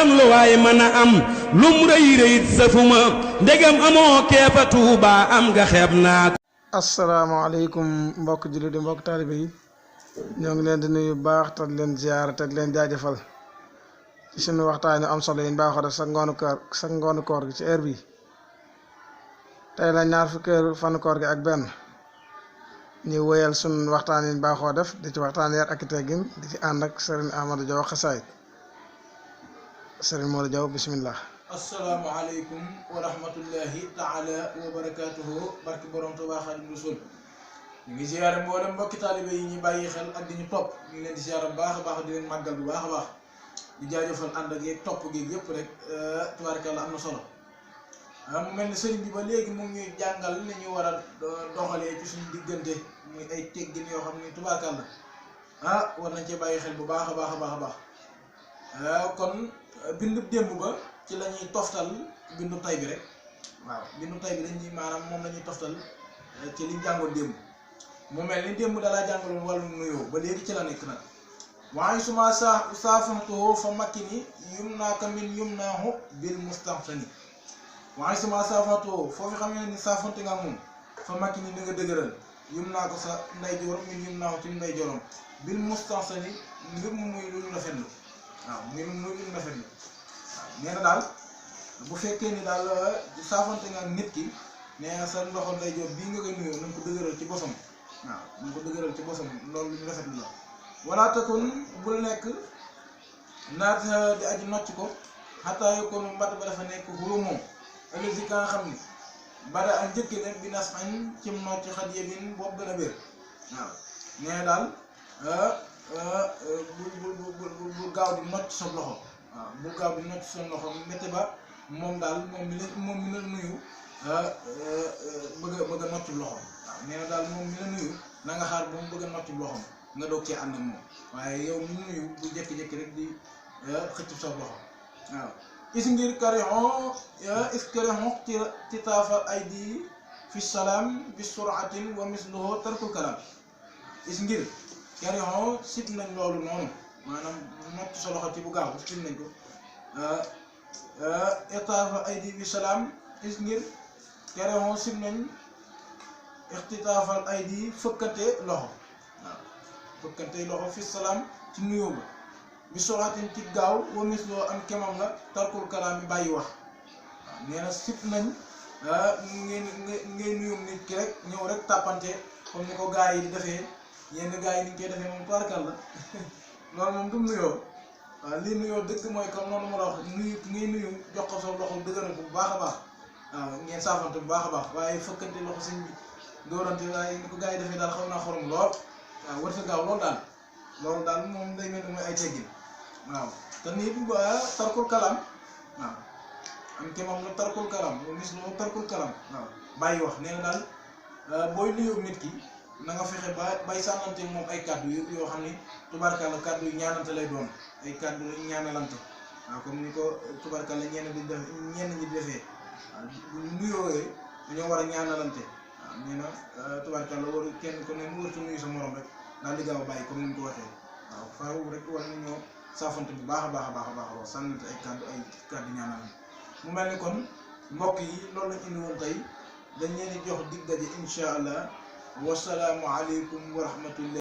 kon lu waay mën a am lum rëy rëyit safuma ndegam amoo keefa Tuuba am nga xeeb naa ko. asalaamaaleykum mbokk jullit di mbokk taalibe yi ñoo ngi leen di nuyu baax te leen ziar te leen jaajëfal ci suñu waxtaan yu am solo yi ñu baaxoo def sa ngoonu koor gi ci heure bi tey la ñaar fukkeelu fanu koor gi ak benn ñu wéyal suñu waxtaan yi ñu baaxoo def di ci waxtaan yar ak teggin di ci ànd ak Serigne Ahmadou Diaw khassaaid Serigne Modou Diaw bismillah. asalaamaaleykum wa rahmatullahi taala wa barakaatuhu barki borom Tuubaa Xaadimu Rasuul ñu ngi ziyaare mboolem mbokki taalibe yi ñu bàyyi xel ak di ñu topp ñu ngi leen di ziyaare bu baax a baax di leen màggal bu baax a baax di jaajëfal ànd ak yeeg topp gi yëpp rek tubaarkalla am na solo mu mel ni sëriñ bi ba léegi mu ngi ñuy jàngal ni ñu war a doxalee ci suñu diggante muy ay teggin yoo xam ni tubaarkalla war nañ cee bàyyi xel bu baax a baax a baax a baax kon bindu démb ba ci la ñuy toftal bindu tay bi rek waaw bindu tay bi dañuy maanaam moom la ñuy toftal ci liñ jàngoon démb mu mel ni démb dalaa jàngaloon wàllu nuyoo ba léegi ci la nekk nag waaye suma saafantuhu fa makkini yumnaaka min yumnaahu bil mustahsani waaye suma saafantuhu foofu xam ne ni saafante nga moom fa makkini da nga dëgëral yumnaaka sa ndeyjoor min yumnaahu ci ndeyjooram bil mustahsani ngir mu muy lu ñu rafetlu waaw muy lu ñu rafetlu nee na daal bu fekkee ni daal saafante nga nit ki nee na sa ndoxo ndeyjoor bii nga koy nuyoo nañ ko dëgëral ci bosam waaw nañ ko dëgëral ci bosam loolu lu ñu rafetlu la wala takun bul nekk naat di aji nocc ko xataa yokkoon mbatt ba dafa nekk xuru moom ëllëg si ka nga xam ni bada a njëkki ne bi nas añ cim nocc xat yebin boobu gën a wér waaw nee na daal bul gaaw di nocc sa loxo waaw bul gaaw di nocc sa loxo mbette ba moom daal moom mi la nuyu bëgg a nocc loxo waaw nee na daal moom mi la nuyu na nga xaar ba mu bëgg a nocc loxom nga doog cee ànd ak moom waaye yow mi nuyu bu jékki-jékki rek di xëcc sa loxo waaw is ngir karihon ci taafal ay di fi salaam bi suratin wa misluhu tarkul kalam is ngir karihon sit nañ loolu noonu maanaam nocc sa loxo ci bu gaaw sit nañ ko taafal ay di fi salaam is ngir karihon sit nañ ixtitaafal ay di fëkkante loxo waaw fëkkante loxo fi salaam ci nuyoo ba bi suratin ci gaaw wa misloo am kemam la tarkul kalaam bi bàyyi wax waaw nee na sip nañ ngay nuyu nit ki rek ñëw rek tàppante comme ni ko gaa yi di defee yenn gaa yi ni ñu koy defee moom tubaarkal la loolu moom du nuyoo waaw lii nuyoo dëgg mooy comme noonu ma la wax nuyu ngay nuyu jox ko sa loxo dëgëral ko bu baax a baax waaw ngeen saafante bu baax a baax waaye fëkkante loxo sëñ bi dóorante waaye ni ko gaa yi defee daal xaw naa xorom lool waaw war sa gaaw loolu daal moom day mel ni mooy ay teggin waaw te nii bu tarkul kalam waaw am ke moom la tarkul kalam mis lo tarkul kalam waaw bàyyi wax nee na daal booy nuyoo nit ki na nga fexe bay sànnante moom ay kàddu yoo xam ni tubarkalla kàddu yu ñaanante lay doon ay kàddu yu ñaanalante waaw comme ni ko tubarkalla ñenn ñi di defee waaw bu nuyoo dañoo war a ñaanalante waaw nee na tubarkalla waru kenn ko ne mu wartu nuyu sa morom rek daal di gaaw a bàyyi comme ni mu ko waxee waaw faaw rek war nañoo saafante bu baax a baax a baax a baax wax sànnante ay kàddu ñaanalante mu mel ni kon mbokk yi loolu lañ indi woon tey dañ leen di jox dig daje incha allah wasalaamu aleykum wa rahmatullah